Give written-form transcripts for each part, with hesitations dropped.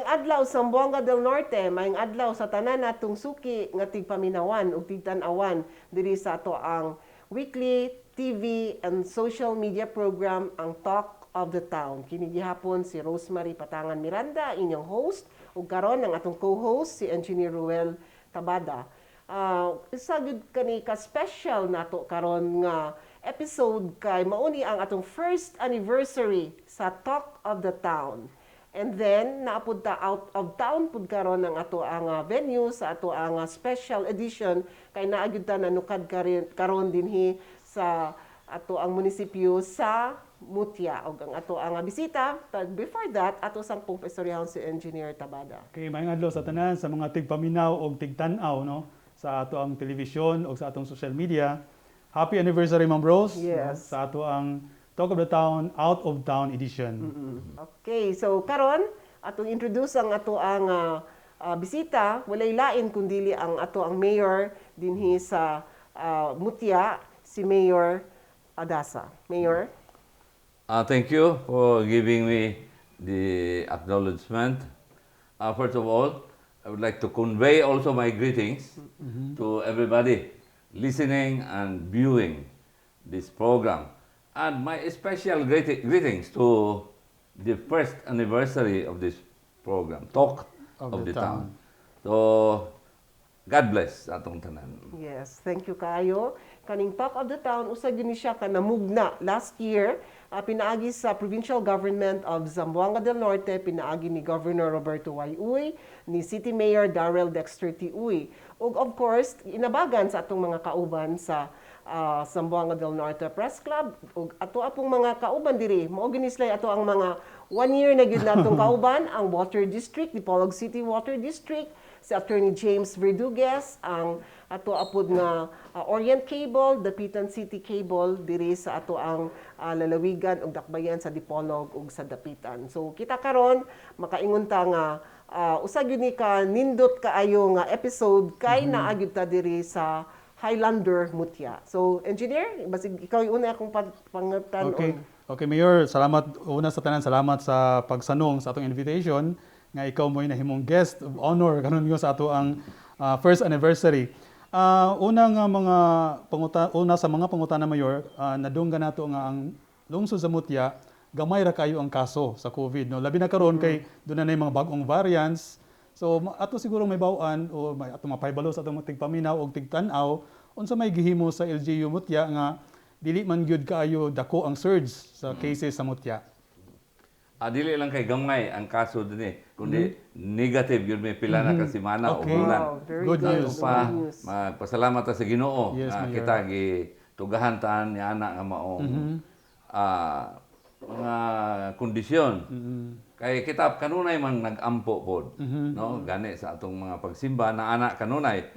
Maayong adlaw, Zamboanga del Norte, maayong adlaw sa tanan natong suki nga tigpaminawan ug tigtan-awan diri sa ato ang weekly TV and social media program, ang Talk of the Town. Kini gihapon si Rosemary Patangan Miranda, inyong host, ug karon ang atong co-host si Engineer Ruel Tabada. Isa gyud kani ka special nato karon nga episode kay mao ni ang atong first anniversary sa Talk of the Town. And then naa pud ta out of town pud karon ang ato ang venue sa ato ang special edition kay naa gyud ta nanukad karon dinhi sa ato ang munisipyo sa Mutya og ang ato ang bisita. But before that, ato sang pong paistoryahon si Engineer Tabada. Okay, maayong adlaw sa tanan sa mga tigpaminaw og tigtan-aw, no, sa ato ang television o sa atong social media. Happy anniversary, Ma'am Rose, no, sa ato ang Talk of the Town Out of Town edition. Okay, so karon atong introduce ang ato ang bisita, walay lain kundili ang ato ang mayor dinhi sa Mutya, si Mayor Adaza. Mayor. Thank you for giving me the acknowledgement. First of all, I would like to convey also my greetings to everybody listening and viewing this program. And my special greetings to the first anniversary of this program, Talk of the Town. So, God bless atong tanan. Yes, thank you kaayo. Kaning Talk of the Town, usa gyud ni siya ka namugna last year, pinaagi sa Provincial Government of Zamboanga del Norte, pinaagi ni Governor Roberto Y. Uy, ni City Mayor Darrell Dexter T. Uy. Ug of course, inabagan sa atong mga kauban sa Zamboanga del Norte Press Club ug ato apong mga kauban diri. Mao gyud ni sila ato ang mga one year na gyud natong kauban, ang Water District, Dipolog City Water District, si Attorney James Verduguez, ang ato apod nga Orient Cable, Dapitan City Cable diri sa ato ang lalawigan ug dakbayan sa Dipolog ug sa Dapitan. So kita karon makaingon ta nga usa gyud ni ka nindot kaayo nga episode kay naa gyud ta diri sa Highlander Mutya. So engineer, basig ikaw yung una akong pangutan-on. Okay. Okay, Mayor, salamat una sa tanan, salamat sa pagsanong sa atong invitation nga ikaw mo'y nahimong guest of honor karon nga sa ato ang first anniversary. Una nga mga panguta una sa mga pangutana, Mayor, nadunggan nato nga ang lungsod sa Mutya gamay ra kayo ang kaso sa COVID, no. Labi na karon kay duna na mga bag-ong variants. So ato siguro mahibaw-an o may ato mapahibalo sa atong mga tigpaminaw og tigtan-aw unsa may gihimo sa LGU Mutya nga dili man gyud kaayo dako ang surge sa cases sa Mutya. Dili lang kay gamay ang kaso dinhi, kundi negative yun may pila na ka semana o bulan. Wow, very Good good. news. Pa Good news. Magpasalamat ta sa Ginoo Yes, nga Mayor. Kita gi tugahan taan ni ana nga maong mga kondisyon. Kay kita kanunay man nag-ampo pod, no? Gani sa atong mga pagsimba na ana kanunay.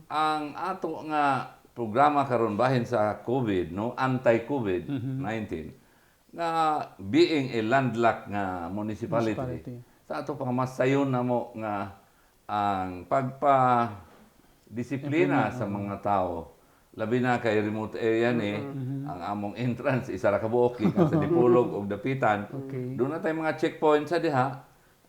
Ang ato nga programa karon bahin sa COVID, no, anti-COVID-19 nga being a landlocked nga municipality, Municipality. Sa ato pa mas sayon na mo nga ang pagpa disiplina sa mga tao, labi na kay remote area ni ang among entrance isa ra ka buok gikan sa Dipolog ug Dapitan. Doon na tay mga checkpoint sa diha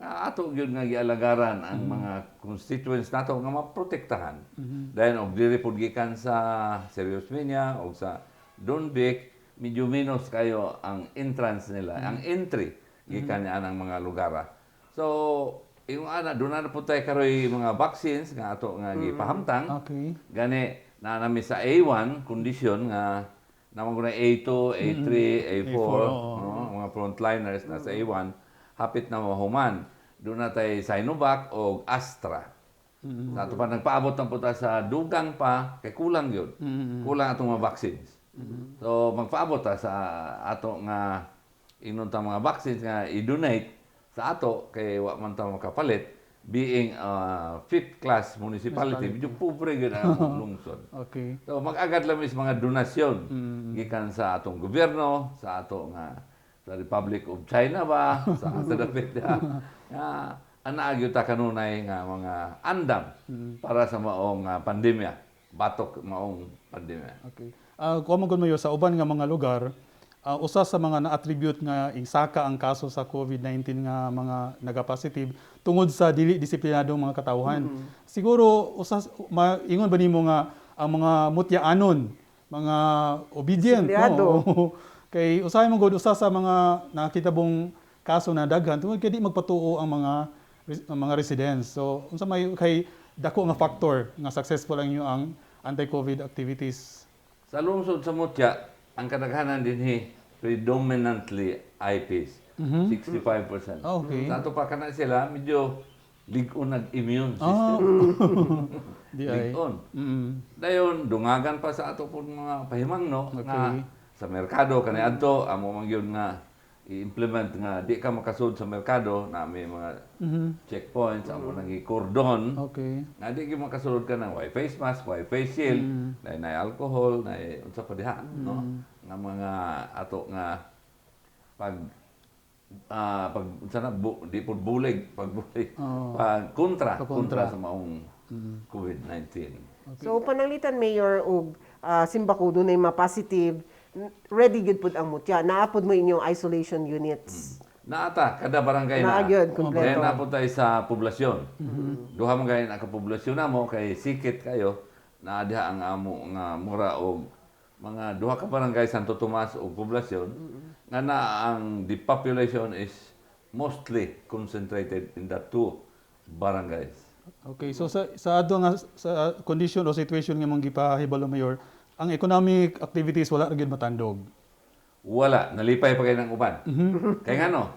nga ato gyud nga gialagaran ang mga constituents nato nga maprotektahan dahil og diri pud gikan sa Serious Minya og sa Donvic, medyo minus kayo ang entrance nila, ang entry gikan niya ang mga lugar. So yung ana doon na pud tay karoy mga vaccines nga ato nga gipahamtang. Gani na nami sa A1 kondisyon nga naman ko na A2, A3, A4, A4, oo. No, mga frontliners na sa A1 hapit na mahuman. Doon na tay Sinovac o Astra. Sa ato pa nagpaabot ng puta sa dugang pa kay kulang yun. Kulang atong mga vaccines. So magpaabot ta sa ato nga ingnon ta mga vaccines nga i-donate sa ato kay wa man ta makapalit, being a fifth class municipality, medyo pobre gyud ang among lungsod. So mag-agad lang is mga donasyon gikan sa atong gobyerno, sa ato nga sa Republic of China ba, sa dapit nga nga ana gyud ta kanunay nga mga andam para sa maong pandemya, batok maong pandemya. Okay. Kuha man gud, Mayor, sa uban nga mga lugar, usa sa mga na-attribute nga isaka ang kaso sa COVID-19 nga mga naga-positive tungod sa dili disiplinadong mga katawhan. Siguro usa maingon ba nimo nga ang mga Mutya-anon mga obedient, Disiplinado. no? Kay usahay mo gud, usa sa mga nakita bong kaso na daghan tungod kay di magpatuo ang mga residents. So unsa may kay dako nga factor nga successful ang inyo ang anti-COVID activities? Sa lungsod sa Mutya, ang kadaghanan dinhi predominantly IPs. 65%. Ah, okay. Sa ato pa kana sila medyo lig-on nag-immune system. Di ay. Lig-on. Dayon dungagan pa sa ato pong mga pahimangno nga sa merkado kani adto amo man gyud nga i-implement nga di ka makasud sa merkado na may mga checkpoints, amo nang i-cordon nga di gyud makasulod ka ng way face mask, way face shield, na alcohol, na unsa pa diha, no? Nga mga ato nga pag unsa na bu, di pud bulig, pag bulig, pag kontra, Pag kontra. kontra sa maong COVID-19. So pananglitan, Mayor, og simbako dunay ma-positive, ready gyud pud ang Mutya? Naa pud mo inyong isolation units? Naata, kada barangay Naa na. gyud, kumpleto. Kaya naa po tayo sa poblasyon. Duha man gani ka poblasyon namo kay sikit kayo naa diha ang amo nga mura og mga duha ka barangay, Santo Tomas ug Poblasyon, nga na ang the population is mostly concentrated in the two barangays. Okay, so sa ato nga sa condition o situation nga mong gipahibalo, Mayor, ang economic activities wala ra gyud matandog? Wala, nalipay pa kayo ng uban. Kay ngano?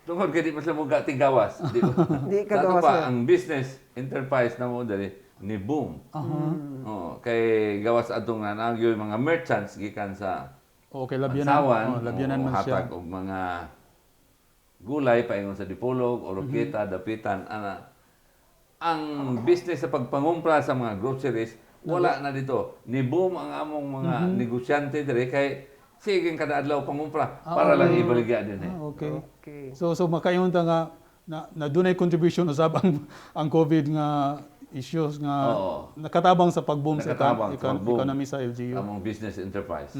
Tungod kay di pa sila mo gawas. Di ba? Di ka Sa ato gawas pa, na. ang business enterprise na mo dali ni boom. Oh, kay gawas adtong nga nagyoy mga merchants gikan sa Okay, labyanan. Mansawan, Oh, labyanan o man siya. hatag og mga gulay paingon sa Dipolog, Oroquieta, Dapitan, ana. Ang business sa pagpangumpra sa mga groceries wala na dito. Ni boom ang among mga negosyante diri kay sige kada adlaw pangumpra para lang ibaligya din eh. Ah, okay. So makaingon ta nga na dunay contribution usab ang COVID nga issues nga nakatabang sa pag-boom sa Nakatabang sa pag-boom. economy sa LGU. Among business enterprise.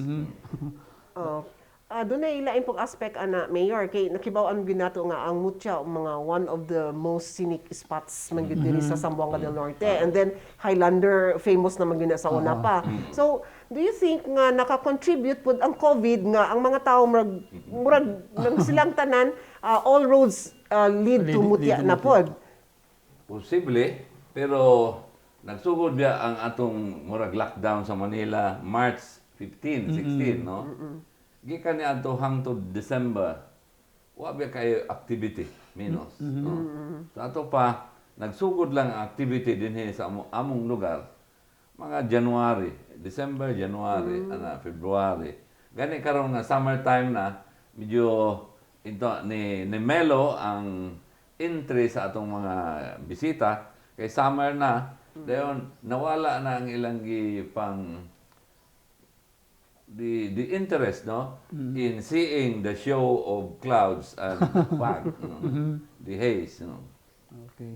Oh. Doon lain pong aspect ana, Mayor, kay nakibaw-an gyud nato nga ang Mutya mga one of the most scenic spots man gyud diri sa Zamboanga del Norte, and then Highlander famous naman gyud na sa una pa. So do you think nga naka-contribute pud ang COVID nga ang mga tao murag murag nang silang tanan all roads lead to Lead Mutya to na Mutya. pod? Posible, pero nagsugod biya ang atong murag lockdown sa Manila March 15, 16, no? Gikan ni adto hangtod December, wa biya kayo activity, menos, no? Sa ato pa nagsugod lang ang activity dinhi sa among lugar mga January, December, January, ana February. Gani karon nga summertime na medyo ito ni mellow ang entry sa atong mga bisita kay summer na, dayon nawala na ang ilang gi pang the interest, no, in seeing the show of clouds and fog, no? The haze, no?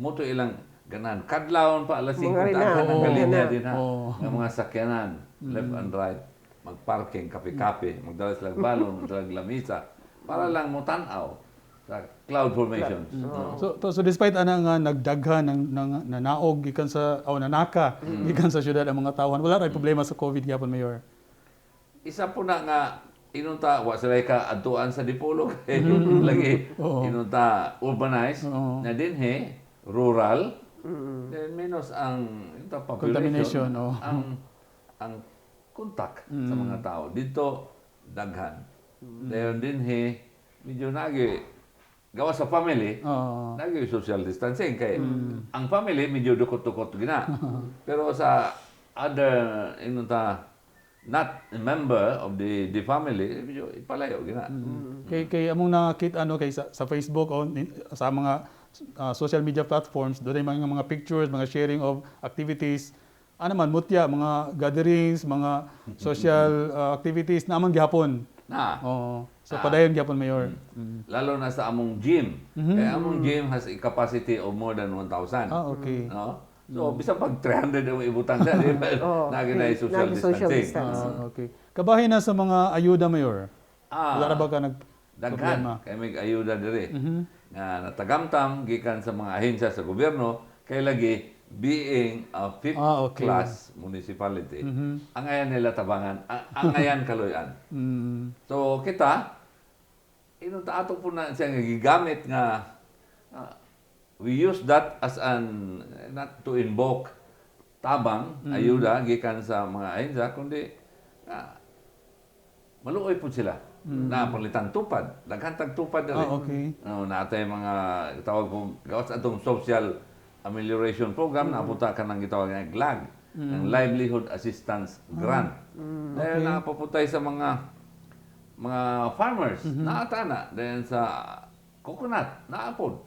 Mo to ilang ganan kadlawon pa alas 5 Mga rin na. daghan ang kalinya din ha nga mga sakyanan left and right, magparking, kape-kape, magdala sila balon, magdala lamisa para lang mo tan-aw sa cloud formations, no? So despite ana nga nagdaghan ng nanaog gikan sa o nanaka gikan sa syudad ang mga tawhan, wala ray problema sa COVID gyapon, Mayor? Isa po na nga inunta wa sila ka adtuan sa Dipolog kay lagi inunta urbanized na dinhi rural, then menos ang inunta population, Contamination, oo. ang contact sa mga tao dito daghan, dayon dinhi medyo nagi gawa sa family, nagi social distancing kay ang family medyo dukot-dukot gina, pero sa other inunta not a member of the family medyo ipalayo gina. Kay among nakita ano kay sa Facebook o sa mga social media platforms, doon ay mga pictures, mga sharing of activities. Ano man Mutya, mga gatherings, mga social activities naman gihapon. Na. Oo. So padayon gihapon, Mayor. Lalo na sa among gym. Kaya among gym has a capacity of more than 1,000. Ah, okay. No? So bisan pag 300 ang ibutang sa di ba? Oo. Nagi na social Nagi social distancing. distancing. Ah, okay. Kabahin na sa mga ayuda, Mayor. Ah. Wala ra ba ka nag Daghan problema? kay may ayuda diri. Nga natagamtam gikan sa mga ahensya sa gobyerno kay lagi being a fifth class municipality. Angayan nila tabangan, angayan kaluyan. So kita ingon ta ato po na siya nga gigamit nga we use that as an not to invoke tabang ayuda gikan sa mga ahensya kundi maluoy po sila na palitan tupad, daghan tag tupad diri. No, natay mga tawag ko gawas atong social amelioration program na apunta ka ng gitawag nga GLAG, ng Livelihood Assistance Grant. Dahil napaputay sa mga farmers, naata na then sa coconut, naapod.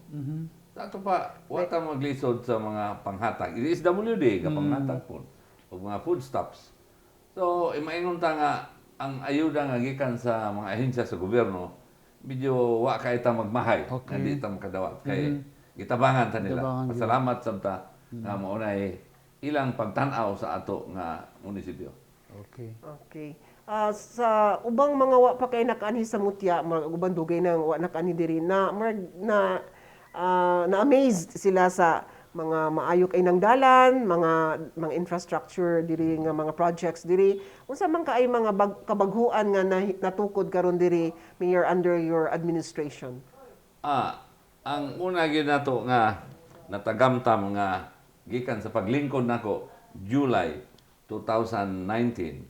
Sa ato pa, wa ta maglisod sa mga panghatag. SWD ka panghatag po. O mga foodstuffs. So, imaingon ta nga ang ayuda nga gikan sa mga ahensya sa gobyerno, medyo wa kay ta magmahay nga di ta makadawat kay gitabangan ta nila. Gitabangan gyud. Pasalamat sab ta nga mao nay ilang pagtan-aw sa ato nga munisipyo. Okay. Sa ubang mga wa pa kay nakaanhi sa Mutya, mga ubang dugay nang wa nakaanhi diri na murag na na amazed sila sa mga maayo kay nang dalan, mga infrastructure diri nga mga projects diri. Unsa man kaay mga kabaghuan nga natukod karon diri, Mayor, under your administration? Ang una gyud nato nga natagamtam nga gikan sa paglingkod nako July 2019,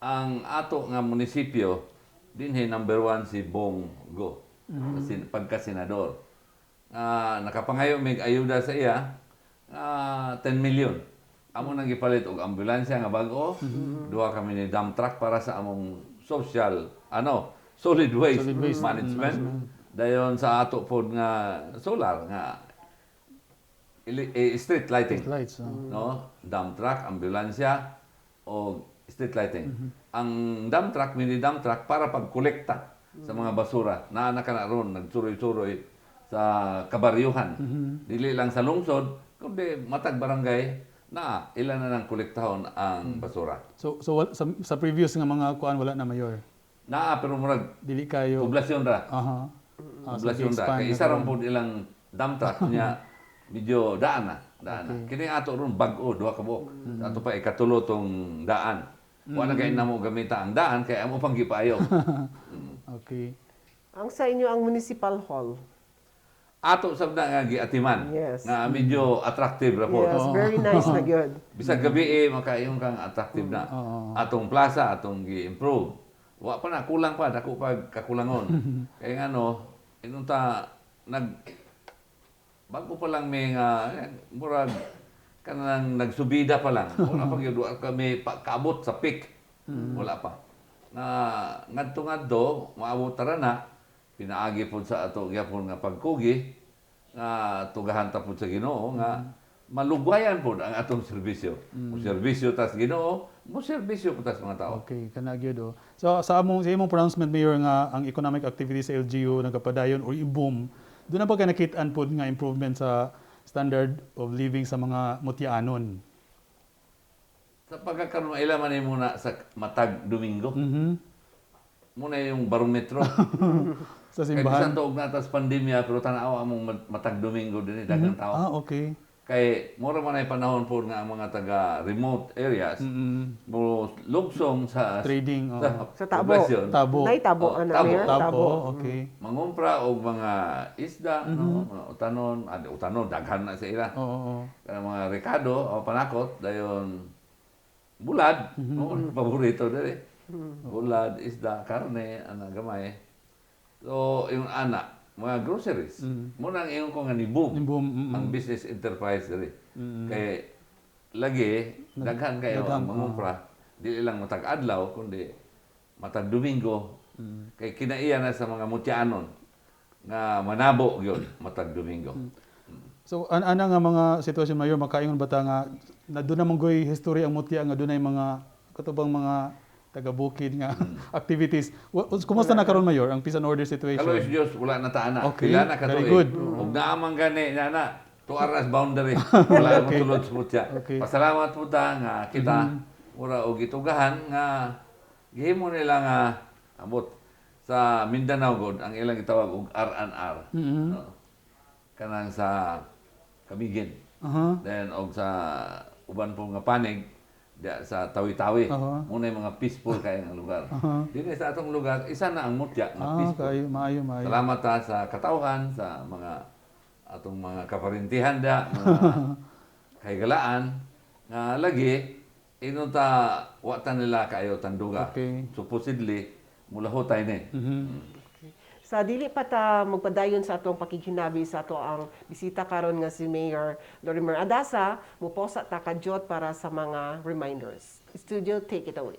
ang ato nga munisipyo dinhi number 1 si Bong Go pagka-senador. Nakapangayo mig ayuda sa iya 10 million. Amo nang gipalit og ambulansya nga bag-o, duha kami ni dump truck para sa among social ano solid waste, Solid waste management. Dayon sa ato pod nga solar nga street lighting. Street lights. Oh. No? Dump truck, ambulansya o street lighting. Ang dump truck, mini dump truck para pagkolekta sa mga basura. Naa na kana ron nagsuroy-suroy sa kabaryuhan. Dili lang sa lungsod, kundi matag barangay na ilan na nang kolektahon ang basura. So sa previous nga mga kuan wala na, Mayor? Naa, pero murag Dili kayo. Poblasyon ra. So Poblasyon ra. gi-expand Kay na isa karon. ra pod ilang dump truck niya, medyo daan na. Daan na. Kini ato ron bag-o, duha ka buok. Ato pa ikatulo tong daan. Wa na kay namo gamita ang daan kay amo pang gipaayo. Ang sa inyo ang municipal hall. Ato sab na nga giatiman. Nga medyo attractive ra pod. Yes, very nice na gyud. Bisag gabi eh, makaingon kang attractive na. Atong plaza, atong gi-improve. Wa pa na, kulang pa, dako pa kakulangon. Kaya nga no, inunta, bago pa lang may nga, murag, kanang nagsubida pa lang. Wala pa gyud, wa kami kaabot sa peak. Wala pa. Na ngadto-ngadto, maabot tara na, pinaagi pod sa ato gyapon nga pagkugi, nga tugahan ta pod sa Ginoo nga malugwayan pod ang atong serbisyo. Mo serbisyo tas Ginoo, mo serbisyo po tas mga tao. Okay, kana gyud oh. So sa imong pronouncement, Mayor, nga ang economic activity sa LGU nagapadayon or i-boom, doon na ba kay nakit-an pod nga improvement sa standard of living sa mga Mutyanon? Sa pagkakaroon, ila man ay muna sa matag Domingo. Muna yung barometro. Sa Kay simbahan. bisan tuog na tas pandemya, pero tanawa among matag Domingo din, daghang tao. Kay mura man ay panahon po nga ang mga taga remote areas mo lugsong sa Trading, oo. sa Sa tabo. poblasyon. Tabo. Nay tabo Oh, ana, tabo. Mayor? Tabo, Tabo. Mangumpra og mga isda, no, mga utanon, utanon daghan na sa ila. Oo, oo. Kanang mga rekado o panakot dayon bulad, no, paborito diri. Bulad, isda, karne, ana gamay. So, yung ana, mga groceries. Muna ang ingon ko nga ni boom Ni boom, ang business enterprise diri. Kay lagi daghan kayo Daghan, ang mangumpra. Dili lang matag adlaw kundi matag Domingo. Kay kinaiya na sa mga Mutyanon nga manabo gyud matag Domingo. So ana nga mga sitwasyon, Mayor, makaingon ba ta nga na doon naman goy history ang Mutya nga dunay mga katubang mga taga-bukid nga activities. Kumusta na karon, Mayor, ang peace and order situation? Kaluoy sa Dios, wala na ta ana. Okay, Pila na very katuig. good. Ug naa man gani na na 2 hours boundary. Wala mo tulod sa Mutya. Pasalamat po ta nga kita mura og gitugahan nga gihimo nila nga ambot. Sa Mindanao gud ang ilang gitawag og R&R. No? Kanang sa Camiguin. Then og sa uban po nga panig diya sa Tawi-Tawi. Muna yung mga peaceful kay nga lugar. Dinhi sa atong lugar isa na ang Mutya nga peaceful. Kayo, maayo, maayo. Salamat ta sa katawhan, sa mga atong mga kaparintihan da, mga kahigalaan nga lagi ingon ta wa ta nila kaayo tanduga. Supposedly mulahutay ni. Sa dili pa ta magpadayon sa atong pakighinabi sa ato ang bisita karon nga si Mayor Lorimer Adaza, muposa ta kadyot para sa mga reminders. Studio, take it away.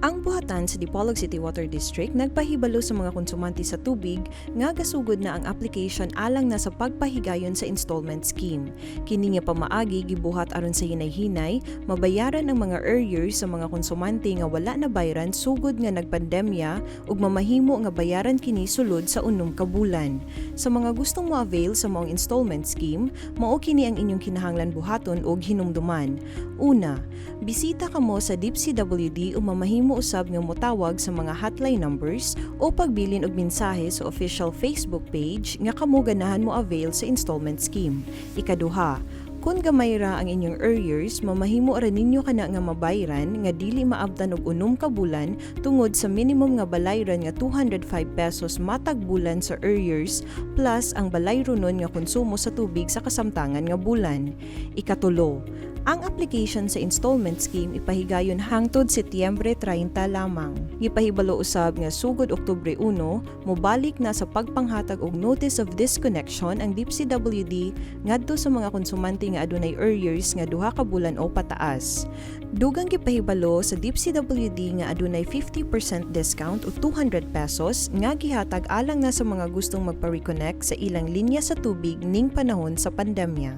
Ang buhatan sa Dipolog City Water District nagpahibalo sa mga konsumante sa tubig nga gasugod na ang application alang na sa pagpahigayon sa installment scheme. Kini nga pamaagi gibuhat aron sa hinay-hinay mabayaran ang mga arrears sa mga konsumante nga wala na bayaran sugod nga nagpandemya ug mamahimo nga bayaran kini sulod sa 6 ka bulan. Sa mga gustong mo-avail sa maong installment scheme, mao kini ang inyong kinahanglan buhaton og hinumduman. Una, bisita kamo sa DPCWD o mamahimo usab nga motawag sa mga hotline numbers o pagbilin og mensahe sa official Facebook page nga kamo ganahan mo avail sa installment scheme. Ikaduha, kung gamay ra ang inyong arrears, mamahimo ra ninyo kana nga mabayran nga dili maabtan og 6 ka bulan tungod sa minimum nga balayran nga 205 pesos matag bulan sa arrears plus ang balayronon nga konsumo sa tubig sa kasamtangan nga bulan. Ikatulo, ang application sa installment scheme ipahigayon hangtod Setyembre 30 lamang. Gipahibalo usab nga sugod Oktubre 1, mobalik na sa pagpanghatag og notice of disconnection ang DPCWD ngadto sa mga konsumante nga adunay arrears nga 2 ka bulan o pataas. Dugang gipahibalo sa DPCWD nga adunay 50% discount o 200 pesos nga gihatag alang na sa mga gustong magpa-reconnect sa ilang linya sa tubig ning panahon sa pandemya.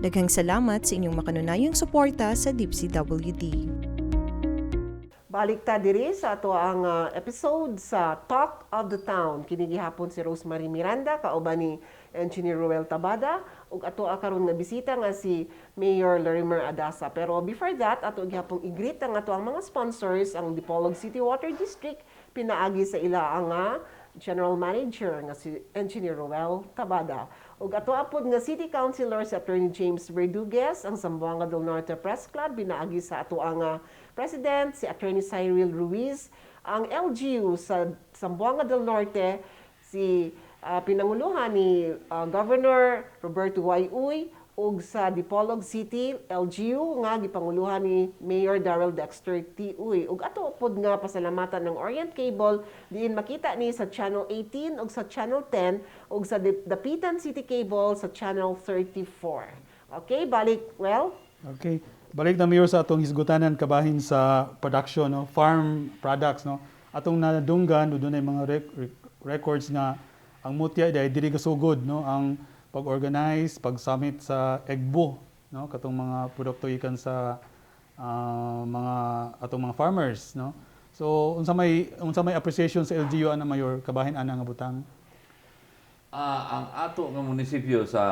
Daghang salamat sa inyong makanunayong suporta sa DPCWD. Balik ta diri sa ato ang episode sa Talk of the Town. Kini gihapon si Rosemary Miranda kauban ni Engineer Ruel Tabada ug ato karon nga bisita nga si Mayor Lorimer Adaza. Pero before that, ato gihapon i-greet ang ato ang mga sponsors, ang Dipolog City Water District, pinaagi sa ila ang General Manager nga si Engineer Ruel Tabada. Ug ato apod nga City Councilor si Attorney James Verduguez, ang Zamboanga del Norte Press Club, pinaagi sa ato ang President si Attorney Cyril Ruiz, ang LGU sa Zamboanga del Norte si pinanguluhan ni Governor Roberto Y. Uy, ug sa Dipolog City LGU nga gipanguluhan ni Mayor Darrell Dexter T. Uy. Ug ato pod nga pasalamatan ng Orient Cable diin makita ni sa Channel 18 ug sa Channel 10 ug sa Dapitan City Cable sa Channel 34. Okay, balik well. Okay. Balik na, Mayor, sa atong hisgutanan kabahin sa production, no, farm products, no. Atong nadunggan dunay mga records nga ang Mutya dai diri gasugod, no, ang pag-organize, pag-submit sa EGBO, no, katong mga produkto gikan sa mga atong mga farmers, no. So unsa may appreciation sa LGU ana, Mayor, kabahin ana nga butang? Ang ato nga munisipyo sa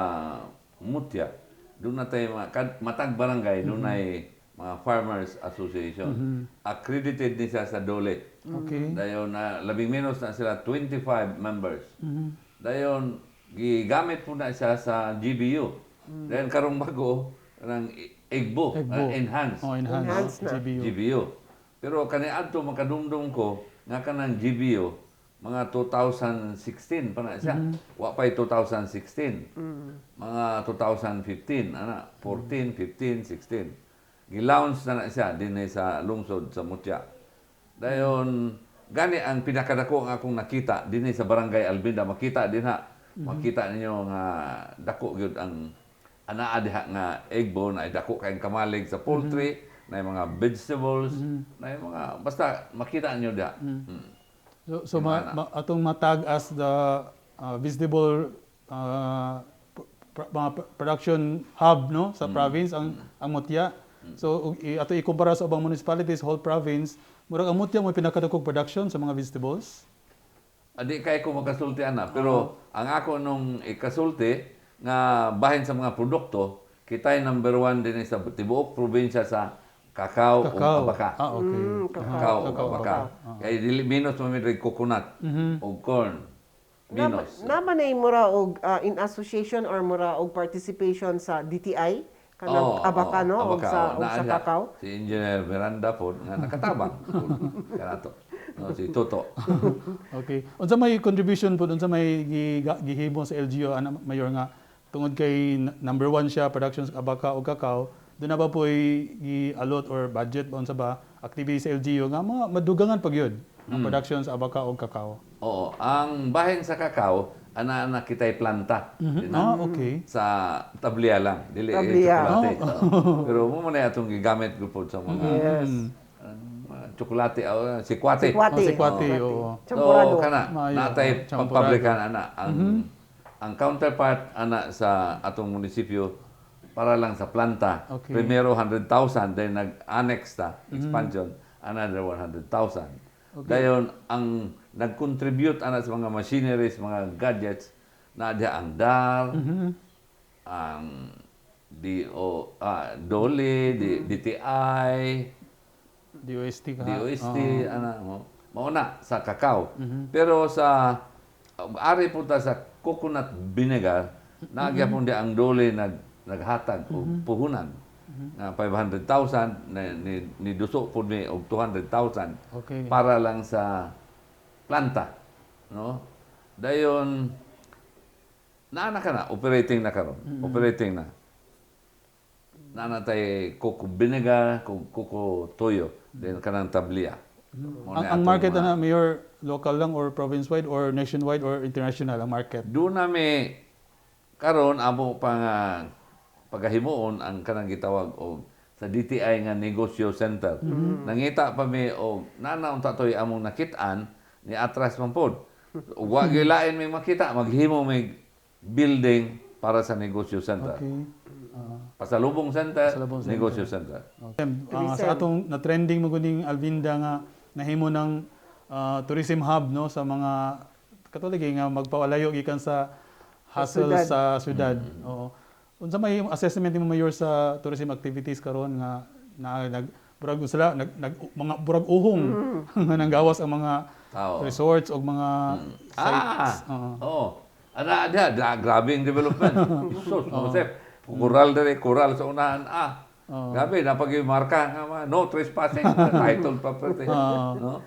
Mutya, doon na tayo mga, matag barangay, doon ay mga farmers association. Accredited ni siya sa DOLE. Dayon na labing menos na sila 25 members. Dayon gigamit po na siya sa GBU. Dayon karong bago ng EGBO, EGBO. Enhanced. Oh, enhanced, Enhanced na. GBU. GBU. Pero kani adto makadumdum ko nga kanang GBU mga 2016 pa na siya. Wa pa'y 2016. Mga 2015 ana, 14, 15, 16. Gi-launch na na siya dinhi sa lungsod sa Mutya. Dayon gani ang pinakadako nga akong nakita dinhi sa Barangay Albinda, makita dinha. Makita ninyo nga dako gyud ang anaa diha nga EGBO na dako kayong kamalig sa poultry, na mga vegetables, na mga basta makita nyo da. So atong matag as the vegetable mga production hub, no, sa province ang Mutya. So ug ato ikumpara sa ubang municipalities, whole province, murag ang Mutya mo pinakadakong production sa mga vegetables. Adi kay ko makasulti ana, pero ang ako nung ikasulti nga bahin sa mga produkto, kita'y number one din sa tibuok probinsya sa kakao, ug Kakao. abaka. Ah, okay. Kakao. Kakao ug abaka. Kay dili minus man mi coconut ug corn. Minus. Nama na mura og in association or mura og participation sa DTI kanang Oo, abaka, oo, no, og abaka, sa oo. og sa Naa siya. kakao. Si Engineer Miranda po nga nakatabang kanato. No, si Toto. Okay. Unsa may contribution po, unsa may gihimo sa LGU ana, Mayor, nga tungod kay number one siya production sa abaka o kakao, doon na ba po gi-allot or budget ba, unsa ba activity sa LGU nga mga madugangan pag yun ang production sa abaka o kakao? Oo, ang bahin sa kakao, ana-ana kita'y planta. Di na? Ah, okay. Sa tabliya lang, dili eh, Tabliya. tsokolate. Oo. Pero mo man na atong gigamit gud sa mga mga tsokolate, oh, sikwate. Sikwate. Oh, sikwate, oo. Champurado. So kana Maayo. natay Champurado. pagpabrikan ana ang counterpart ana sa atong munisipyo para lang sa planta. Primero 100,000, then nag-annex ta, expansion, another 100,000. Dayon ang nag-contribute ana sa mga machineries, mga gadgets na diha ang DAR, ang DO, DOLE, DTI, DOST ka. DOST, ana mo. Mao na sa kakao. Pero sa ari po ta sa coconut vinegar, nagyapon di ang DOLE naghatag og puhunan nga 500,000 na ni duso pud mi og 200,000 para lang sa planta, no? Dayon naa na ka na operating na karon, operating na. Naa na tay coco vinegar, coco toyo, then kanang tabliya. Mao Ang, na ang atong market mga- ana, Mayor, local lang or province-wide or nationwide or international ang market? Doon nami karon amo pa nga pagahimuon ang kanang gitawag og sa DTI nga negosyo center. Nangita pa mi og nana unta toy among nakit-an ni atras man pod. Ug wa gyud lain may makita, maghimo may building para sa negosyo center. Pasalubong center, Pasalubong center. Negosyo center. Okay. Sa atong na trending mo guning Alvinda nga nahimo ng tourism hub, no, sa mga katolik nga magpawalayo gikan sa hassle syudad. sa syudad. Oo. Unsa may assessment nimo, Mayor, sa tourism activities karon nga na nag burag sila nag, nag mga burag uhong nga nanggawas ang mga Tao. resorts o mga sites? Ah, Oo. oo. Ana, dia, da, grabe ang development. Jesus, oh. Kural dere, kural sa unahan. Ah, grabe, napag marka nga mga no trespassing, title property. No?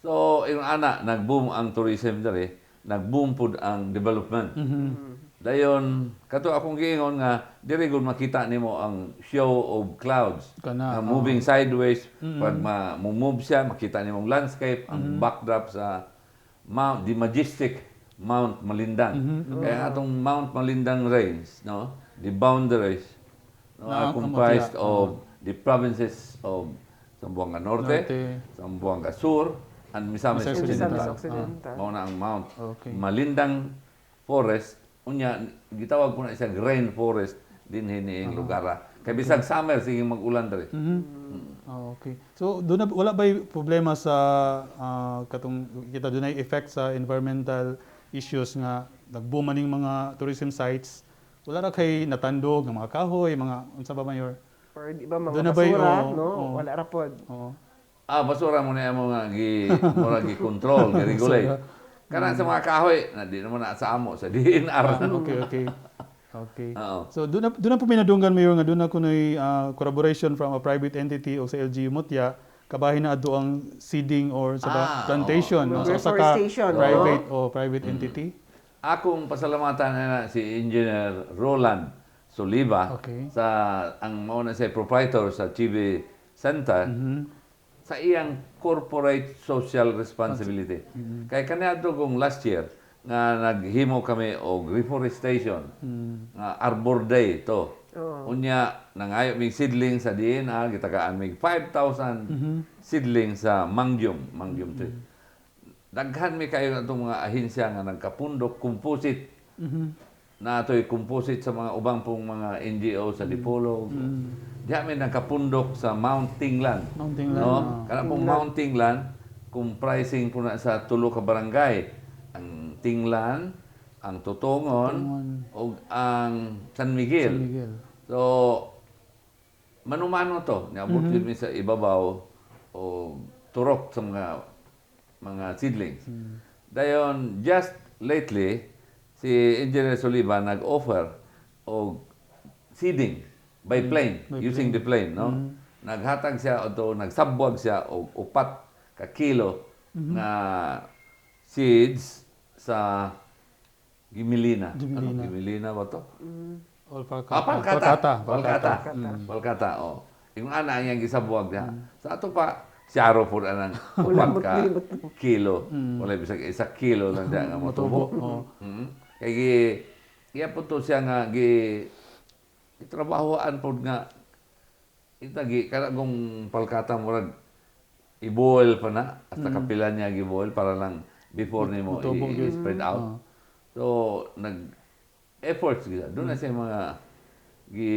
So, yung ana, nag-boom ang tourism dere, nag-boom pud ang development. Dayon, kato akong giingon nga diri gud makita nimo ang show of clouds. Kana, Nga moving sideways, pag ma move siya, makita nimo ang landscape, ang backdrop sa Mount, the majestic Mount Malindang. Kaya atong Mount Malindang Range, no? The boundaries, no, Na are ang comprised Mutya. of the provinces of Zamboanga Norte, Norte. Zamboanga Sur, and Misamis Misamis Occidental. Misamis Occidental. Mao na ang Mount Malindang Forest. Unya gitawag ko na siya rain forest dinhi niing lugar. Ah. Kay bisag summer sige mag-ulan diri. Ah, okay. So doon na, wala ba'y problema sa katong kita dunay effect sa environmental issues nga nagboom maning mga tourism sites? Wala ra kay natandog ng mga kahoy, mga unsa ba, Mayor? Or di ba mga Doon na ba'y, basura, oo, no? oo. Wala ra pod. Oo. Ah, basura mo na mo nga gi mura gi control, gi regulate. Kanang sa mga kahoy, na di naman na sa amo sa DENR. Ah, okay. Oo. So doon na po minadunggan, Mayor, nga doon na kunoy collaboration from a private entity o sa LGU Mutya kabahin na adto ang seeding or sa ba, plantation, no, sa usa ka Reforestation, no? private o private entity. Akong pasalamatan na si Engineer Roland Soliva sa ang mao na siya proprietor sa TV Center sa iyang corporate social responsibility. Kay kaniadto kong last year nga naghimo kami og reforestation nga Arbor Day to. Unya nangayo mig seedling sa DNR, gitagaan mig 5,000 seedling sa Mangyum, Mangyum tree. Daghan mi kayo atong mga ahensya nga nagkapundok composite na atoy composite sa mga ubang pong mga NGO sa Dipolog. Diha mi nagkapundok sa Mount Tinglan. Mount Tinglan, No? ah. Kana pong Mount Tinglan comprising po na sa tulo ka barangay. Ang Tinglan, ang Tutongon, ug ang San Miguel. San Miguel. So, manumano to. Niabot yun mi sa ibabaw o turok sa mga seedlings. Dayon, just lately, si Engineer Soliva nag-offer og seeding by plane, By using the plane, no? Naghatag siya o to, nagsabwag siya og 4 ka kilo na seeds sa Gimilina. Gimilina. Ano, Gimilina ba to? All Palkata. Ah, Palkata. Palkata. Palkata. Palkata, oh. Yung ana ang iyang gisabwag niya. Sa ato pa, siyaro po na ng 4 ka kilo. Wala bisag 1 kilo lang diya nga motubo. Oo. Kay gi iya po to siya nga gi itrabahoan po nga ita gi kana kung palkata murag i-boil pa na hasta kapila niya gi-boil para lang before nimo Motubo gyud. I-spread out. So nag efforts gid. Doon na siya mga gi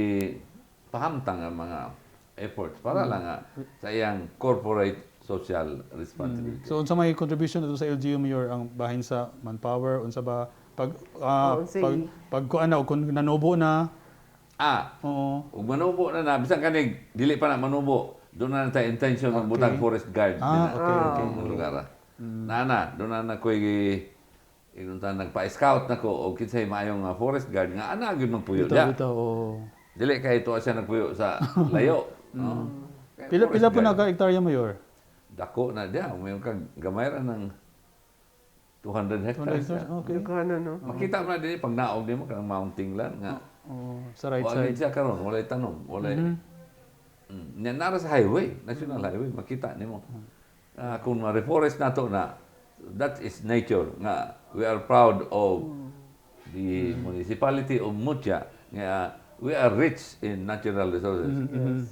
pahamtang ang mga efforts para lang nga sa iyang corporate social responsibility. So unsa may contribution ato sa LGU, Mayor, ang bahin sa manpower, unsa ba pag Oo, unsay- pag pag kuan na o kung nanubo na? Ah, ug manubo na na bisan kanig dili pa na manubo, doon na tayo intention magbutang forest guard dinha. Okay. Ang lugar. Ah. Nana, doon na na ko'y inuntan nagpa-scout na ko og kinsay maayong nga forest guard nga ana gyud magpuyo Bitaw diya. bitaw, oo. Dili kay ito siya nagpuyo sa layo. No? Kaya Pila forest pila po guard. na ka hektarya, Mayor? Dako na diya, mayon kag gamay ra ng 200 200 hectares. hectares. Diya. Okay. Daghan na, no? Makita mo na din pag naog nimo kanang Mount Tinglan nga. Oo, sa right Wa side. gid siya karon, walay tanom, walay. Nya nara sa highway, national highway, makita nimo. Ah, kung ma-reforest nato na, that is nature nga we are proud of the municipality of Mutya nga we are rich in natural resources. Yes.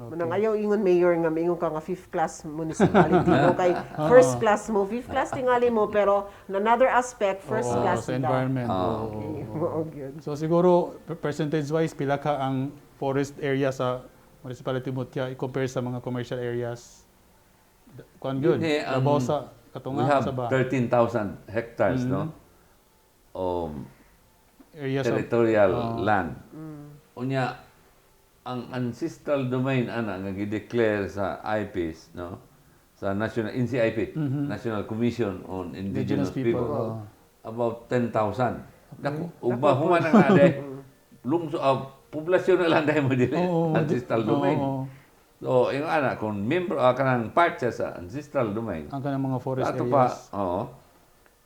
Manang ayaw ingon, Mayor, nga maingon ka nga fifth class municipality mo kay first class mo, fifth class tingali mo, pero in another aspect first Oo, class sa sila. environment. Oo. Okay, mao gyud. So siguro percentage wise pila ka ang forest area sa municipality Mutya i-compare sa mga commercial areas? Kuan gyud. Yun eh, Labaw sa katunga We have sa ba? 13,000 hectares, no? Of Area sa territorial land. Unya, ang ancestral domain ana nga gi-declare sa IPs, no? Sa National NCIP, National Commission on Indigenous Indigenous people. People, Oo. about 10,000. Dako, ug mahuman na nga day, lungso poblasyon na lang dahil mo dili ancestral domain. Oo. So, yung ana kung member kanang part siya sa ancestral domain, Ang kanang mga forest ato pa, areas. oo.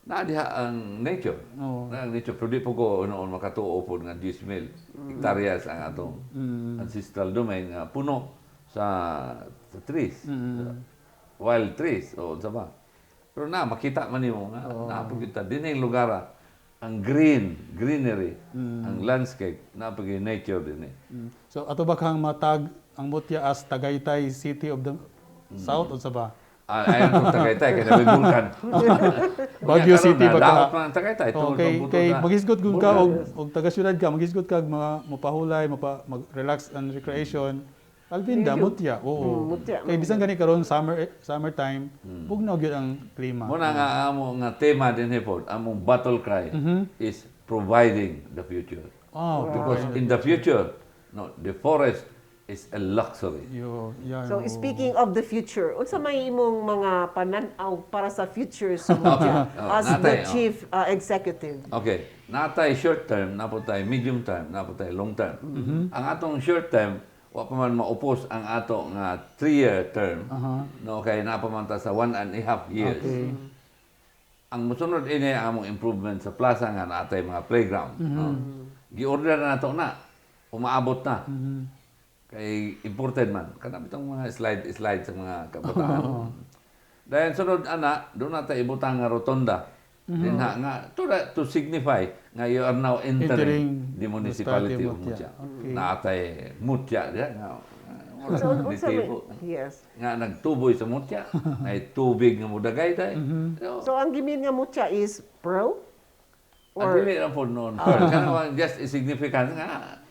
Naa diha ang nature. Na ang nature pero di po ko noon makatuo po nga 10,000 hektaryas ang atong ancestral domain nga puno sa trees. Sa wild trees o unsa ba. Pero na makita man nimo nga naa po kita dinhing lugar ah, ang greenery, ang landscape, naa po gyud nature dinhi. So ato ba kang matag ang Mutya as Tagaytay City of the South, unsa ba? Ah, ayaw kong Tagaytay kay nabi bulkan. Baguio City ba ba ka? Daot man ang Tagaytay. Oh, Tungod kay ang buto kay na maghisgot gud ka bulkan. og taga syudad ka, maghisgot ka og mga mapahulay, mapa mag-relax and recreation. Alvinda, Mutya. Oo. Mutya. Kay bisan gani karon summer summer time, bugnaw gyud ang klima. Muna nga amo nga tema din pod, among battle cry is providing the future. Oh, Because in the future, no, the forest is a luxury. Yo, yeah. So Oo. Speaking of the future, unsa may imong mga panan-aw para sa future sa Mutya Oh, as the natay, oh. chief executive? Okay, natay short term, napo tay medium term, napo tay long term. Ang atong short term, wa pa man maupos ang ato nga 3-year term. No, kay napa man ta sa 1.5 years. Ang musunod ini ang among improvement sa plaza nga natay mga playground. No? Gi-order na nato na. Umaabot na. Kay imported man. Kana bitong mga slide slide sa mga kabataan. Dayon sunod ana, doon na tayo ibutang nga rotonda. Dinha nga to signify nga you are now entering Entering the municipality of Mutya. Mutya. Okay. Naatay mutya diha nga So, murag unsa may- nitibo. yes. Nga nagtuboy sa mutya, nay tubig nga mudagay day. So, So ang gimin nga mutya is pearl ang or dili ra po noon. Kanang just significant nga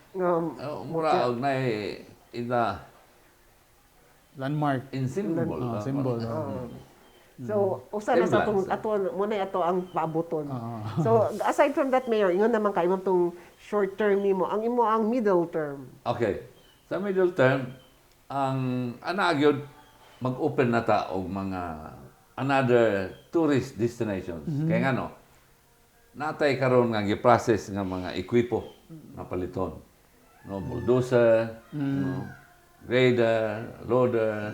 mura og nay in the Landmark. in symbol. Ah, symbol. Oh. So, usa na sa atong Semblance. ato muna ato ang paaboton. Ah. So, aside from that, Mayor, ingon naman kay imong tong short term nimo, ang imo ang middle term. Okay. Sa middle term, ang ana gyud mag-open na ta og mga another tourist destinations. Kay ngano, natay karon nga gi-process nga mga ekwipo nga paliton. No, bulldozer, no, grader, loader,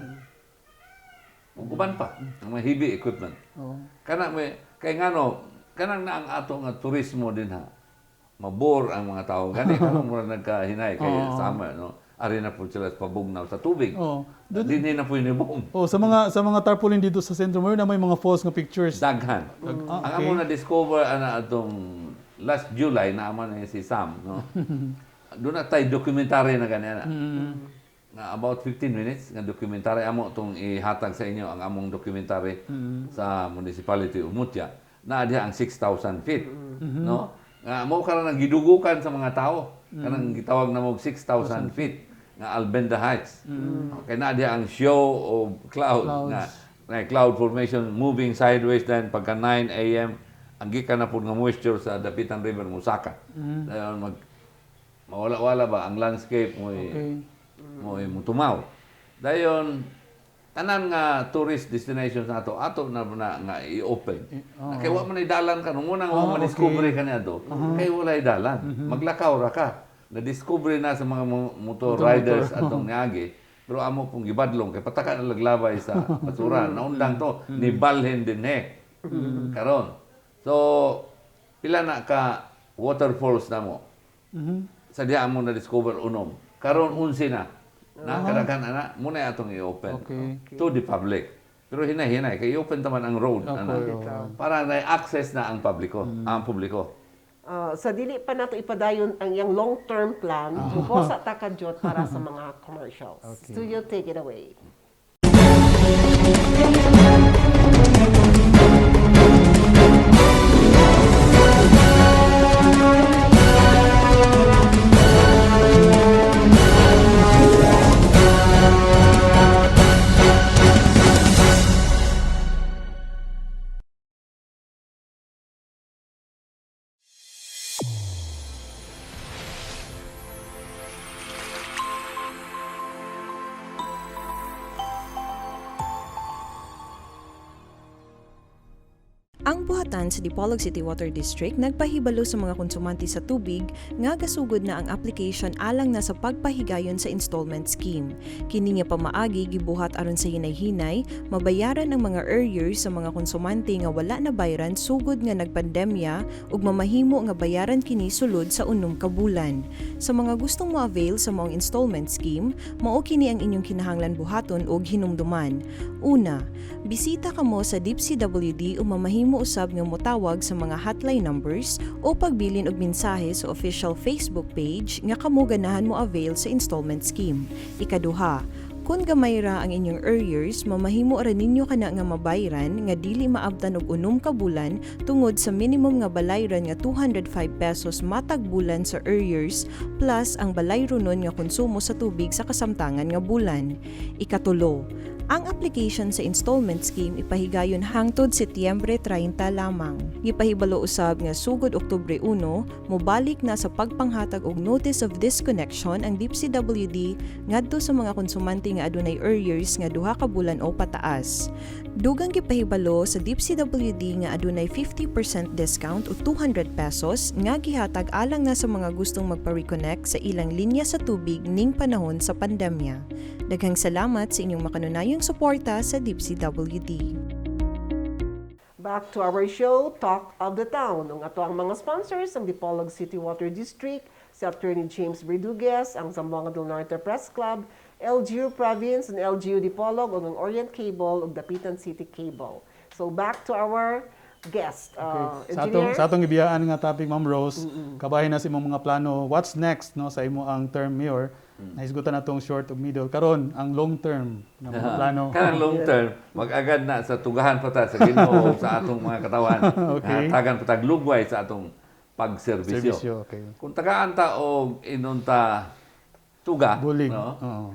ug uban pa, ang mga heavy equipment. Oo. Kana may kay ngano kanang na ang ato nga turismo din ha. Mabor ang mga tao. Gani karon mura nagkahinay kay summer, no. Ari na po sila sa pabugnaw sa tubig. Oo. Dinhi na po yung Oh, sa mga tarpaulin dito sa sentro Mayor na may mga falls nga pictures. Daghan. Ah, Ang okay. amo na discover ana atong last July na ama na si Sam, no. Doon na tayo documentary na ganyan na. Nga about 15 minutes nga documentary amo tong ihatag sa inyo ang among documentary sa municipality of Mutya na diha ang 6,000 feet, no? Nga mo karon ang gidugukan sa mga tao kanang gitawag na mo 6,000 feet nga Albenda Heights. Okay na diha ang show of cloud Clouds. nga na cloud formation moving sideways, then pagka 9 a.m. ang gikan na pud nga moisture sa Dapitan River musaka. Dayon mag mawala-wala ba ang landscape mo mo mutumaw. Dayon tanan nga tourist destinations nato ato na, na nga i-open. Oo. Kay wa man dalan ka nung unang wa Ah, man discover kaniadto. Kay walay dalan. Maglakaw ra ka. Na-discover na sa mga motor riders atong niagi. Pero amo pong gibadlong kay pataka na laglabay sa basura. Naundang to ni balhin din eh. Karon. So pila na ka waterfalls na mo sa diha amo na discover unom. Karon 11 na. Na kadaghan ana muna atong i-open to the public. Pero hinay-hinay kay i-open taman ang road ana. Para na access na ang publiko, ang publiko. Ah, sa dili pa nato ipadayon ang iyang long-term plan, muposa ta kadyot para sa mga commercials. Okay. Studio, take it away. Ang buhatan sa Dipolog City Water District nagpahibalo sa mga konsumante sa tubig nga gasugod na ang application alang na sa pagpahigayon sa installment scheme. Kini nga pamaagi gibuhat aron sa hinay-hinay mabayaran ang mga arrears sa mga konsumante nga wala na bayaran sugod nga nagpandemya ug mamahimo nga bayaran kini sulod sa 6 ka bulan. Sa mga gustong mo-avail sa maong installment scheme, mao kini ang inyong kinahanglan buhaton og hinumduman. Una, bisita kamo sa DPCWD o mamahimo usab nga motawag sa mga hotline numbers o pagbilin og mensahe sa official Facebook page nga kamo ganahan mo avail sa installment scheme. Ikaduha, kung gamay ra ang inyong arrears, mamahimo ra ninyo kana nga mabayran nga dili maabtan og 6 ka bulan tungod sa minimum nga balayran nga 205 pesos matag bulan sa arrears plus ang balayronon nga konsumo sa tubig sa kasamtangan nga bulan. Ikatulo, ang application sa installment scheme ipahigayon hangtod Setyembre 30 lamang. Gipahibalo usab nga sugod Oktubre 1, mobalik na sa pagpanghatag og notice of disconnection ang DPCWD ngadto sa mga konsumante nga adunay arrears nga 2 ka bulan o pataas. Dugang gipahibalo sa DPCWD nga adunay 50% discount o 200 pesos nga gihatag alang na sa mga gustong magpa-reconnect sa ilang linya sa tubig ning panahon sa pandemya. Daghang salamat sa inyong makanunayong suporta sa DPCWD. Back to our show, Talk of the Town. Ang ato ang mga sponsors, ang Dipolog City Water District, si Attorney James Verduguez, ang Zamboanga del Norte Press Club, LGU Province, and LGU Dipolog, ug ang Orient Cable, ug Dapitan City Cable. So back to our guest. Okay. Sa atong Engineer? Sa atong gibiyaan nga topic, Ma'am Rose, kabahin na sa imong mga plano, what's next, no, sa imo ang term mayor. Nahisgutan na tong short ug middle. Karon ang long term nga mga plano. Kanang long term, mag-agad na sa tugahan pa ta sa Ginoo sa atong mga katawan. Hatagan pa tag lugway sa atong pagserbisyo. Serbisyo, okay. Kung tagaan ta og inunta tuga, Bulig. no? Oo.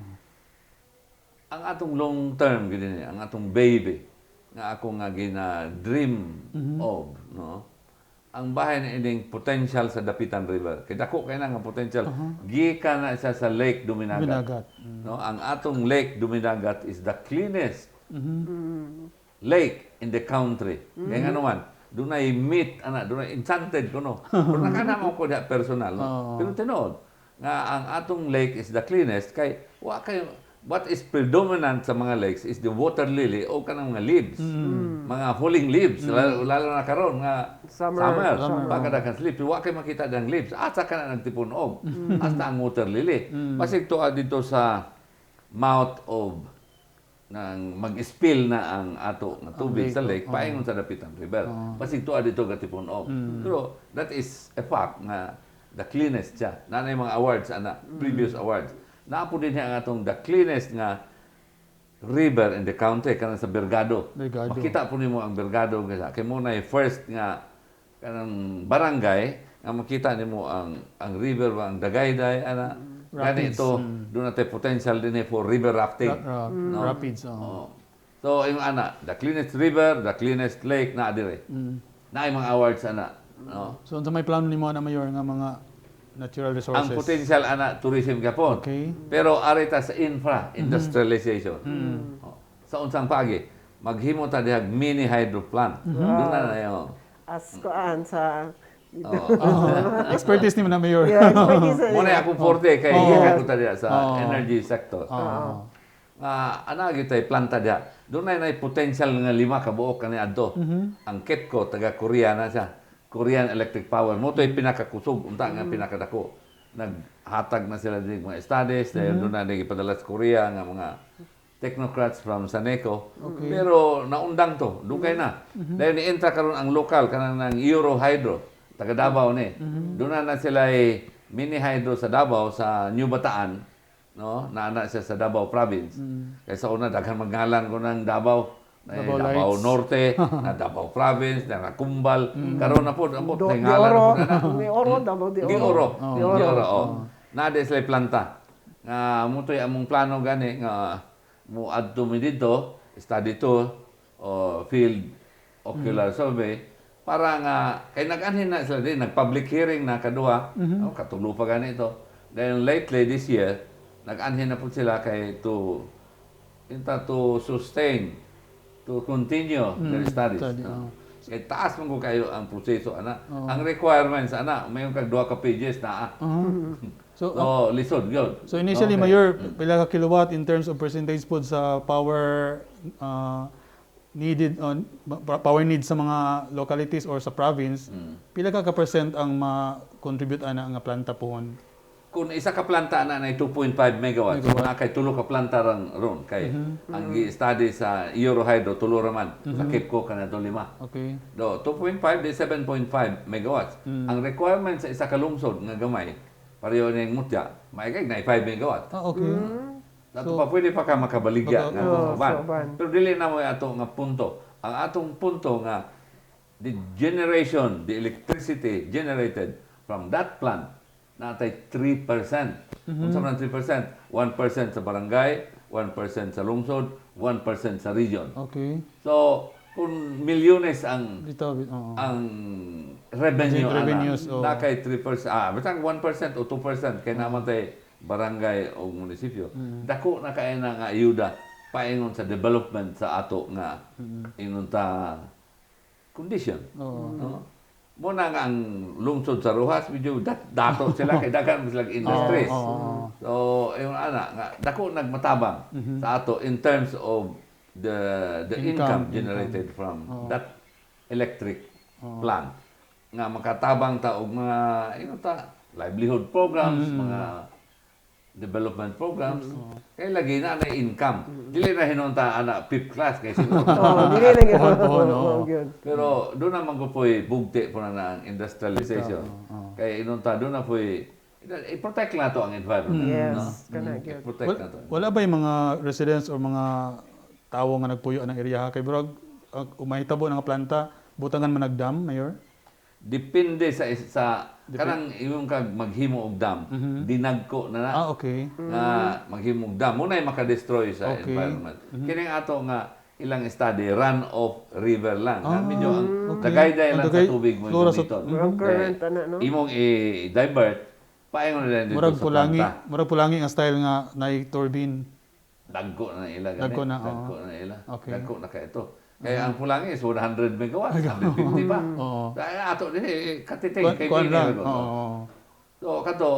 Ang atong long term gid ni, ang atong baby nga ako nga gina dream of, no? Ang bahin na ining potential sa Dapitan River. Kay dako kay na nga potential. Gikan na siya sa Lake Duminagat. Duminagat. No, ang atong Lake Duminagat is the cleanest lake in the country. Kaya nga naman, dunay meet ana, dunay enchanted ko, no. Pero nakana mo ko diha personal, no. Pero tinuod nga ang atong lake is the cleanest kay wa kay what is predominant sa mga lakes is the water lily o kanang mga leaves. Mga falling leaves, lalo na karon nga Summer. summer, Summer. pagkadakan leaves, wa kay makita dang leaves. Asa ka na nagtipon-og? Hasta ang water lily. Basig tuwa dito sa mouth of nang mag-spill na ang ato nga tubig sa lake paingon sa Dapitan River. Basig tuwa dito gatipon-og. Pero that is a fact nga the cleanest siya. Naa mga awards ana, previous awards. Naa po din ang atong the cleanest nga river in the country kanang sa Bergado. Bergado. Makita po nimo ang Bergado nga kay mo na first nga kanang barangay nga makita nimo ang river ba, ang Dagayday ana. Gani Rapids. ito, doon natin potential din eh for river rafting. No? Rapids. Oo. Oo. So, yung ana, the cleanest river, the cleanest lake na dire. Na mga awards ana, no? So unsa may plano nimo na, Mayor, nga mga natural resources? Ang potential ana, tourism gapon. Pero ari ta sa infra industrialization. Oh. Sa unsang paagi, maghimo ta dihag mini hydro plant. Doon na na yun. As kuan sa Oo. Expertise nimo na, Mayor. Yeah, expertise. Muna akong forte kay gikan ko ta diha sa energy sector. Nga ana gyud tay planta diha. Doon na nay potential nga lima ka buok kani adto. Ang KEPCO, taga Korea na siya. Korean Electric Power. Mo to'y pinakakusog unta nga pinakadako. Naghatag na sila din mga studies dahil doon na gipadala sa Korea nga mga technocrats from Saneco. Pero naundang to, dugay na. Dahil ni-entra karon ang lokal kanang ng Euro Hydro, taga Davao ni. Doon na na sila ay mini hydro sa Davao, sa New Bataan, no? Naana siya sa Davao Province. Kaya sa una daghan magngalan ko ng Davao. Eh, Davao Davao Lights. Norte, na Davao Province, na Nakumbal. Karon na po, ambot Do, na de ngalan Oro. na po na na. De Oro, Davao de Oro. Di Oro. De Di Oro. Oro, oh. Naa di sila planta. Nga mutoy among plano gani nga mo adto mi didto, study tour o field ocular survey para nga kay nag-anhin na sila din, nag-public hearing na kaduha, oh, katulo pa gani ito. Then lately this year, nag-anhin na po sila kay to inta to sustain, to continue their studies. Study, No? oh. Kay taas man ko kayo ang proseso ana. Ang requirements ana, mayon kag duha ka pages na. So, So, lisod gyud. So initially, Mayor, pila ka kilowatt in terms of percentage po sa power needed on power needs sa mga localities or sa province, pila ka ka percent ang ma-contribute ana nga planta pohon? Kung isa ka planta ana na 2.5 megawatts, Megawatt. na kay tulo ka planta rang ron kay ang gi-study sa Euro Hydro tulo ra man, sa KEPCO kana lima. Do 2.5 di 7.5 megawatts. Ang requirement sa isa ka lungsod nga gamay, pareho ning Mutya, maigay na 5 megawatt. Dato pa pwede pa ka makabaligya nga Oo, uban. sa uban. Pero dili na mo ato nga punto. Ang atong punto nga the generation, the electricity generated from that plant natay 3%. Unsa man ang 3%? 1% sa barangay, 1% sa lungsod, 1% sa region. So, kung milyones ang Dito, oo. ang revenue ana, Revenues, oo. na kay 3%, basta 1% o 2% kay naman tay barangay o munisipyo. Dako na kay na nga ayuda paingon sa development sa ato nga ingon ta condition. No? Mo na nga ang lungsod sa Roxas medyo dato sila kay daghan man sila industries. Oo, oo. So, yung ana nga dako nagmatabang sa ato in terms of the Income, income generated from that electric plant nga makatabang ta og mga ingon ta livelihood programs, mga development programs. Kay lagi na na income. Dili na hinunta ana fifth class kay siguro. Oh, dili lang yun. Pohon, pohon, oo. Oo, yun. Pero doon naman ko po'y bugti po na na ang industrialization. Kay inunta doon na po'y i-protect na to ang environment. Yes, no? kana gyud. I-protect Wala, na to. wala ba yung mga residents or mga tawo nga nagpuyo ng area kay burag umahitabo nga planta butangan man nagdam, Mayor? Depende sa kanang imong kag maghimo og dam, dinagko na na. Ah, okay. Nga maghimo og dam mo na maka-destroy sa environment. Kining ato nga ilang study, run of river lang. Ah, medyo ang dagayday Ang lang sa tubig mo flora sa- gamiton. Wrong current ana, no? Imong i-divert paingon na lang dito Murag sa pulangi, planta. murag pulangi ang style nga naay turbine. Dagko na ila gani. Dagko na, oo. Dagko na ila. Dagko na kay ito. Kaya ang pulangi is 100 megawatts, 150 pa. Kaya ato din eh, katiting kay Kuan Bini lang. ko. So kato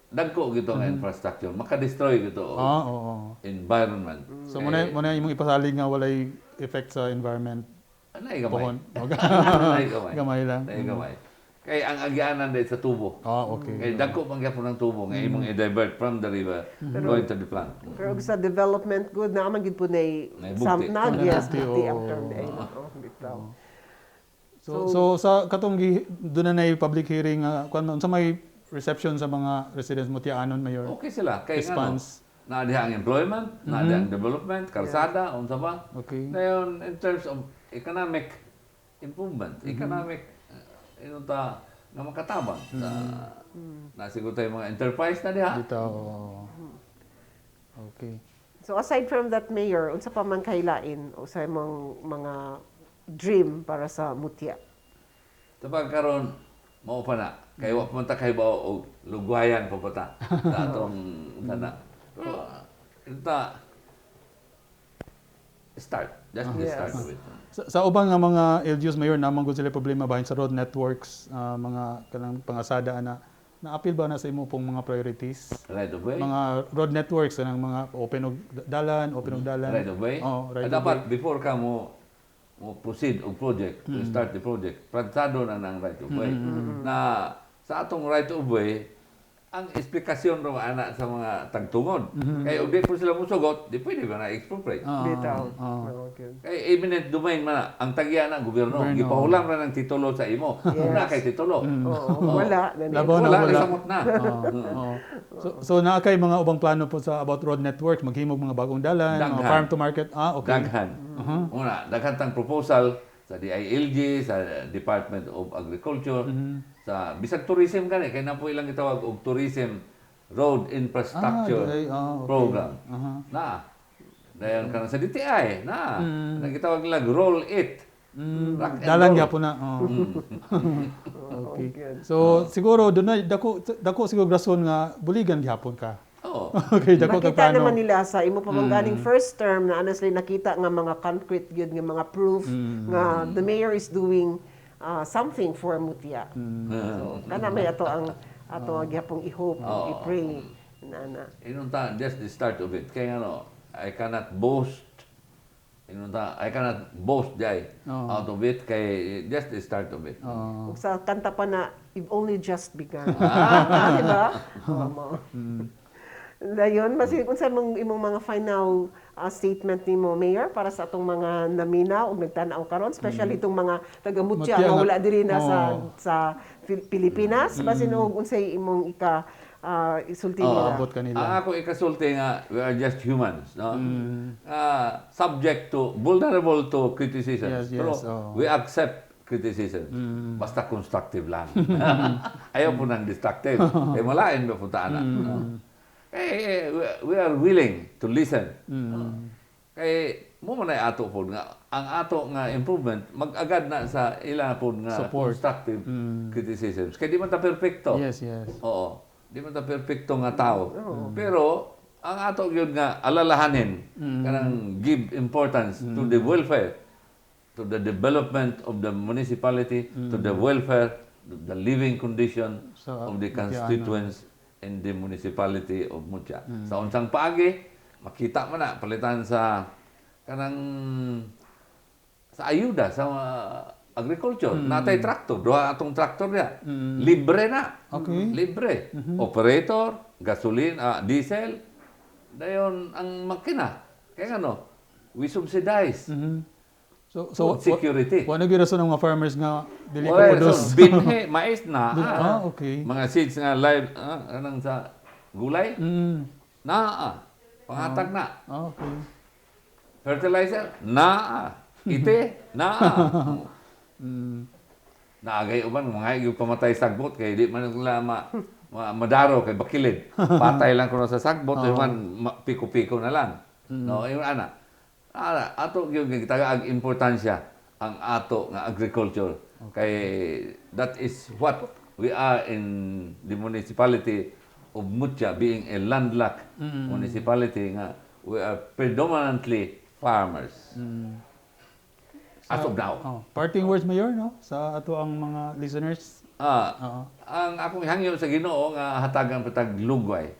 dagko gito nga infrastructure, maka-destroy gito Ah, oo. environment. So muna imong ipasalig nga walay effect sa environment. Anay gamay. Pohon. Anay gamay. Gamay lang. Anay gamay. Kay ang agyanan dahil sa tubo. Ah, okay. Kay dagko man gyapon ang tubo nga imong i-divert from the river going to the plant. Pero og sa development good na man gid po nay Nay bugti. sam na Nay yes, bugti, bugti ang oo. term day. Oh, bitaw. So sa katong doon na public hearing kuan unsa may reception sa mga residents mo Tianon, Mayor? Okay sila. Kay Response. ngano, naa diha ang employment, naa diha ang development, karsada, unsa ba? Dayon in terms of economic improvement, economic inunta nga makatabang sa na siguro tayo mga enterprise na diha. Dito. Oo. Okay. So aside from that, Mayor, unsa pa man kailain o sa imong mga dream para sa Mutya? Sa pagkaron mao pa na. Kay wa pa man ta kahibaw og lugwayan pa pa ta sa atong sana. Pero inta start. Just the start of it. Sa ubang nga mga LGUs, Mayor, namang gud sila problema bahin sa road networks, mga kanang pangasada ana. Na-appeal ba na sa imo pong mga priorities? Right of way. Mga road networks kanang mga open og dalan, open og dalan. Right of way. Oh, right Ah, of dapat way. before ka mo proceed og project, to start the project, plansado na ng right of way. Na sa atong right of way, ang esplikasyon ro ana sa mga tagtungod. Kay og di po sila musugot, di pwede ba na expropriate. Bitaw. Oh, okay. Kay eminent domain man na, ang tagya ng gobyerno, Gobyerno. gipahulam ra ng titulo sa imo. Wala kay titulo. Oo, wala. Dali. Labaw na Wala, wala. samot na. Oo. So naa kay mga ubang plano po sa about road network, maghimog mga bagong dalan, mga Daghan. farm to market. Ah, okay. Daghan. Una, daghan tang proposal sa DILG, sa Department of Agriculture, sa bisag tourism gani kay na po ilang gitawag og tourism road infrastructure Ah, DI, ah, okay. program. Na. Dayon ka na sa DTI, na. Nang gitawag nila roll it. Rock and Dalan roll. gyapon na. Oo. Okay. Good. So siguro doon na dako dako siguro rason nga buligan gihapon ka. Oo. Okay, dako ka Makita plano. naman nila sa imo pa man ganing first term na honestly nakita nga mga concrete gyud nga mga proof nga the mayor is doing something for Mutya. So kana may ato ang ato gyapong i-hope, i-pray na na. Inunta, just the start of it. Kaya ano, I cannot boast. Inunta, I cannot boast jay out of it. Kay just the start of it. Ug sa kanta pa na "You've only just begun." Ah, di ba? Oo mo. Dayon, mas unsa mong imong mga final statement nimo, Mayor, para sa atong mga naminaw ug nagtan-aw karon, especially itong mga taga Mutya Mutya nga nga- wala diri na sa sa Pilipinas, basin og unsay imong ika isulti nila? Abot kanila. Ang ako ikasulti nga, we are just humans, no? Ah, subject to, vulnerable to criticism. Yes, Pero oo. we accept criticism. Basta constructive lang. Ayaw po ng destructive. Eh, malain ba po na? No? Eh, eh, we are willing to listen. No? Kay mo man ay ato po nga ang ato nga improvement mag-agad na sa ila po nga Support. constructive criticisms. Kay di man ta perfecto. Yes. Oo. Di man ta perpekto nga tao. Pero ang ato gyud nga alalahanin kanang give importance to the welfare, to the development of the municipality, to the welfare, the living condition Sa of the Mutiano. constituents in the municipality of Mutya. Sa unsang paagi, makita man na palitan sa kanang sa ayuda sa mga agriculture. Naa tay tractor, duha atong tractor niya. Libre na. Libre. Operator, gasoline, diesel, dayon ang makina. Kaya ano, we subsidize. So Food security. Wa na gyud rason ang mga farmers nga dili ko Wala, produce. so, binhi, mais na. Mga seeds nga live, anang sa gulay, naa. Pangatag na. Fertilizer, naa. Ite, naa. Naagay uban mga yung pamatay sagbot kay di man nila madaro kay bakilid. Patay lang kuno sa sagbot, oh. Man piko-piko na lang. No, yung ana. Ana ato gyud gitagaag importansya ang ato nga agriculture kay that is what we are in the municipality of Mutya, being a landlocked municipality nga we are predominantly farmers. As of now. Oh, parting words, Mayor, no, sa ato ang mga listeners. Ang akong hangyo sa Ginoo nga hatagan pa tag lugway.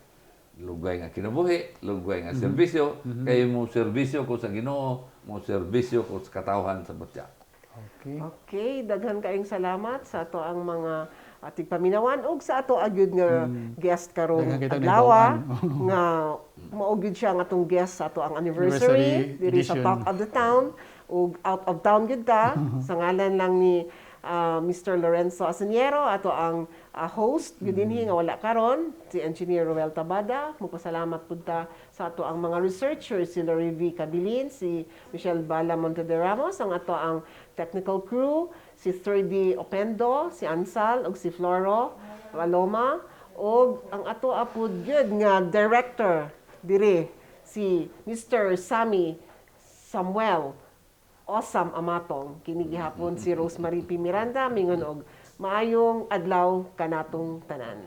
Lugway nga kinabuhi, lugway nga serbisyo, kay mo serbisyo ko sa Ginoo, mo serbisyo ko sa katawhan sa Mutya. Okay, daghan kaayong salamat sa ato ang mga tigpaminawan ug sa ato agyud nga guest karong Daghan kitang adlaw nahibaw-an. Nga mao gyud siya ang atong guest sa ato ang anniversary Anniversary diri sa edition. Talk of the Town, ug out of town gyud ta sa ngalan lang ni Mr. Lorenzo Aseniero, ato ang host gyud dinhi nga wala karon si Engineer Roel Tabada. Mupasalamat pud ta sa ato ang mga researchers, si Lori V. Cabilin, si Michelle Bala Montede Ramos, ang ato ang technical crew, si 3D Opendo, si Ansal ug si Floro Paloma, ug ang ato apud gyud nga director dire, si Mr. Sammy Samuel Osam Amatong. Kini gihapon si Rosemary P. Miranda mingon og maayong adlaw kanatong tanan.